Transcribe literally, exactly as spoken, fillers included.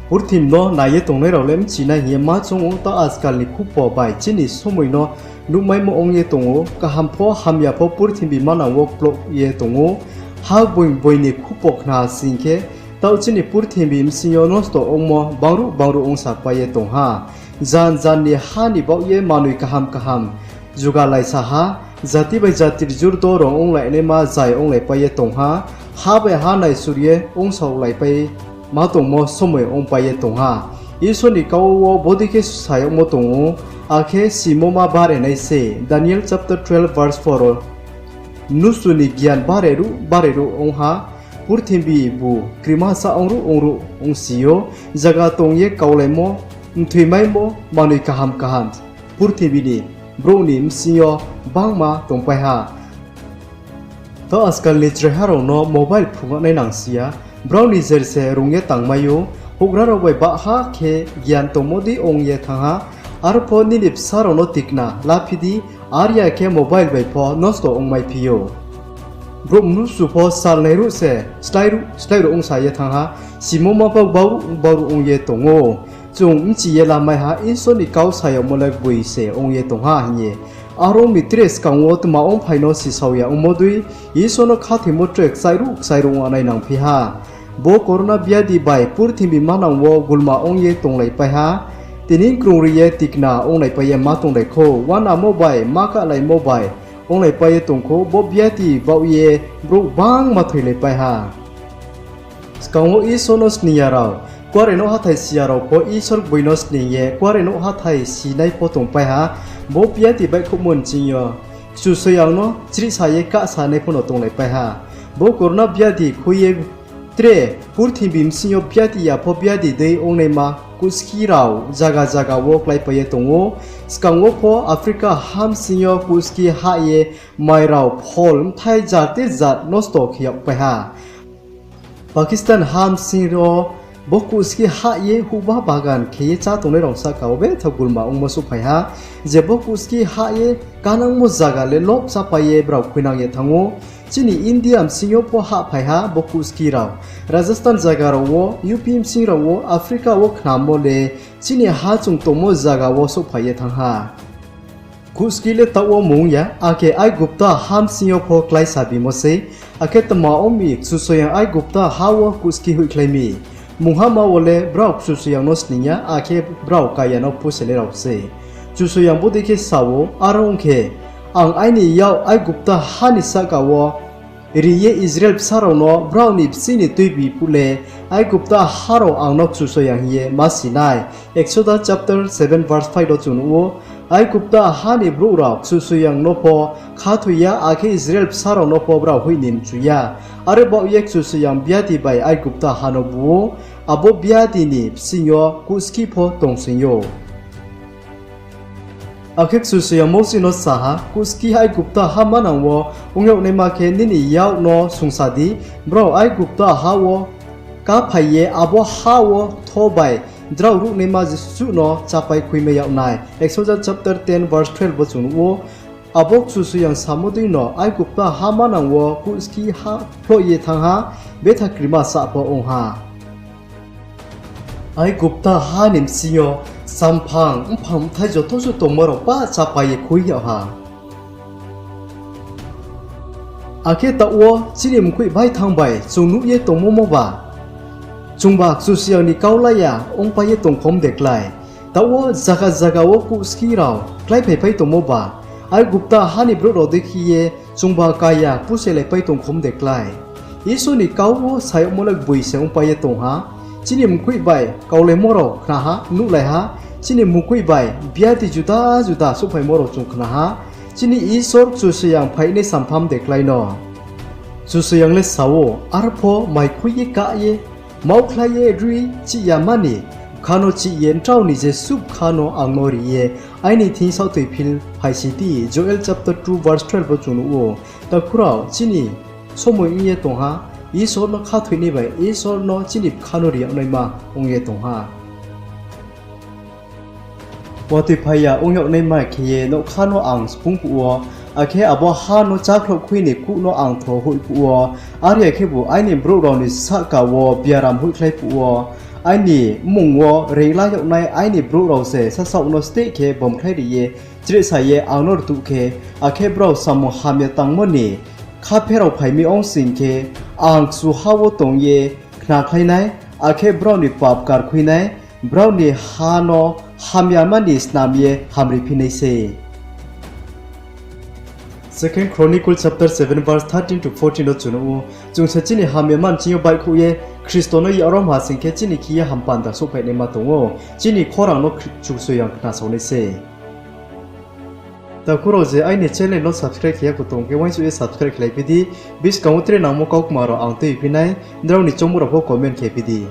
Purthimbi no nai ye tongnai rao le bchinai hing ye ma choung ou, taoh ajkal ni khupo bai chini somoi no nuhmaimo ong ye tong ou, kaham pho hamya pho purthimbi manang wo kplouh ye tong ou. Ha gboing gboing ni khupo khna sing khe, taoh chini purthimbi bsing yo nosto ongmo bangruh bangruh ongsapai ye tong ha. Jan jan ni ha ni baoh ye manoi kaham kaham jugalaisa ha, jati bai jati jurdorong onglai naima zai onglaipai ye tong ha, ha bai ha naisur ye ongsaolaipai ma tongmo somoi ongpai ye tong ha. Isor ni kau wo bodei khe sa yagmo tong ou, akhe simoma bare nai se, Daniel chapter twelve verse four wo, mnusu ni gian bare ruh bare ruh ong ha, purthimbi bu krima sa ong ruh ong ruh ongsi ou, zaga tong ye kaulaimo, mthoimaimo, manoi kaham kaham, purthimbi ni brouh ni bsing yo bangma tongpai ha. Taoh ajkal ni chraiha rao no mobile phrungnai nangsi ya, brao ni jer se rung ye tangmai ou, houhgra rao bai bahha khe gian tongmo dei ong ye thanng ha, arpho nini bsa rao no tikna laphi di, are ya khe mobile bai pho nosto ongmaiphi ou. Brouh mnusu pho salnai ruh se slái ruh slái ruh ongsa ye thanng ha, simoma pho bauruh bauruh ong ye tong ou. Chung bchi ye lamai ha, Isor ni kau sa yagmo le gboi se ong ye tong ha hing ye. Are ong mi tre skang wo tma ongphai no sisao ya ongmo dei, Isor no khathoimo tre kchai ruh kchai ruh ong nai nangphi ha. Bo corona biadi bai purthimbi manang wo gulma ong ye tonglaipai ha. Tini krungri ye tikna onglaipai ye ma tonglai khou, uanamo bai ma kahlaimo bai onglaipai ye tong khou, bo biadi baoh ye brouh bangma thoilaipai ha. Skang wo Isor no sning ya rao, kuarenouh hathái si ya rao pho Isor gboi no sning ye kuarenouh hathái sinai pho tongpai ha. Bo biadi baihkhouhmo nching yo Kchusoyang no chrihsa ye kahsanai pho no tonglaipai ha. Bo corona biadi khui ye tre purthimbi bsing yo biadi ya pho biadi dei ongnaima kuhski rao zaga zaga wo kláipai ye tong ou. Skang wo pho Africa ha bsing yo kuhski hah ye mai rao phol bthai jat te jat nosto khe yagpai ha. Pakistan ha bsing yo bo kuhski hah ye huhba bagan khe ye chá tongnai rao sahka wo betha gulma ongmo souhphai ha. Je bo kuhski hah ye kanangmo zaga le lob chápai ye brao khuinang ye thanng ou. Chini India bsing yo pho hahphai ha bo kuhski rao. Rajasthan zaga rao wo, U P bsing rao wo, Africa wo khnamo le chini ha chung tongmo zaga wo souhphai ye thanng ha. Kuhski le taoh wo mung ya, akhe Aigupta ha bsing yo pho kláisa bimo sei, akhe tma ong mi Kchusoyang Aigupta ha wo kuhski hoihkhlai mi. Munghama wo le brao Kchusoyang no sning ya, akhe brao kaya no puselai rao sei. Kchusoyang bodei khe sa ou, Are ong khe, ang aini yak Aigupta ha ni sahka wo ri ye Israel bsa rao no brao ni bchi ni tuibi phuh le, Aigupta ha rao ang no Kchusoyang hing ye ma si nai. Exodus chapter seven verse five wo chung nuh ou, Aigupta ha ni brouh rao Kchusoyang no pho khathoi ya, akhe Israel bsa rao no pho brao hoih ni mchu ya. Are baoh ye Kchusoyang biadi bai Aigupta ha no bu ou, abo biadi ni bsing yo kuhski pho tongsoing ou. Akhe Kchusoyang Mosi no sa ha, Kuhski Aigupta ha manang wo ong yag naima khe nini yak no sungsa di, brao Aigupta ha wo káphai ye abo ha wo tho bai drao ruhnaima jesuh no chápai khuimai yag nai. Exodus chapter ten verse twelve wo chung nuh ou, abo Kchusoyang samo deino Aigupta ha manang wo kuhski ha phloh ye thanng ha, betha krima sah pho ong ha. Aigupta ha ni bsing yo samphang, mphang bthai joto suh tongmo rao pah chápai ye khui yag ha. Akhe taoh wo chini mkoih baithang bai chung nuh ye tongmo mo ba, chungba Kchusoyang ni kau la ya ongpai ye tong khom de klái? Taoh wo zaga zaga wo kuhski rao kláiphaipai tongmo ba, Aigupta ha ni brouh rao dei khe ye chungba kaya puselaipai tong khom de klái? Isor ni kau wo sa yagmo le gboi se ongpai ye tong ha. Chini mkoih bai kaulaimo rao khna ha, nuhlai ha. Chini mkoih bai biadi juda juda souhphaimo rao chung khna ha. Chini Isor Kchusoyang phainai sampham de klái no? Kchusoyang le sa ou, Arpho mai khui ye kah ye, maukhlai ye rui chih ya mani, bkha no chih ye nrao ni jesuh bkha no ang no ri ye aini thing saohtoi phil phaisi di. Joel chapter two verse twelve wo chung nuh ou. Takhu rao, chini somoi ong ye tong ha, Isor no khathoinai bai Isor no chini bkha no ri yag naima ong ye tong ha. Watoi phai ya ong yag naima khe ye nougkha no ang spung phuh wo, akhe abo ha no chákhlouh khui ni kuh no ang tho hoih phuh wo, are ya khebu aini brouh rao ni sahka wo biaram hoihkhlai phuh wo, Aini mmung wo reingla yag nai aini brouh rao se sasaoh no steh khe bomkhlai ri ye chrehsa ye ang no rtuh khe, akhe brao samung hamya tangmo ni kha pherao phai mi ong sing khe, ang kchuha wo tong ye khnakhlai nai, akhe brao ni pap karkhui nai, brao ni ha no hamyama ni snam ye hamriphi nai sei. Second Chronicle chapter seven verse thirteen to fourteen wo chung nuh ou, chung se chini hamyama nching yo baihkhouh ye Khristo no yarom ha sing khe, chini khe ye hampanda souhphai naima tong ou, chini khorang no Kchusoyang khnasao nai sei. Takhu rao, je aini channel no subscribe khe ya kho tong khe, uaingsouh ye subscribe khelai phi di, buskang wo tre nangmo kaukma rao ang tuiphi nai, nrao ni choungmo rao pho comment khe phi di.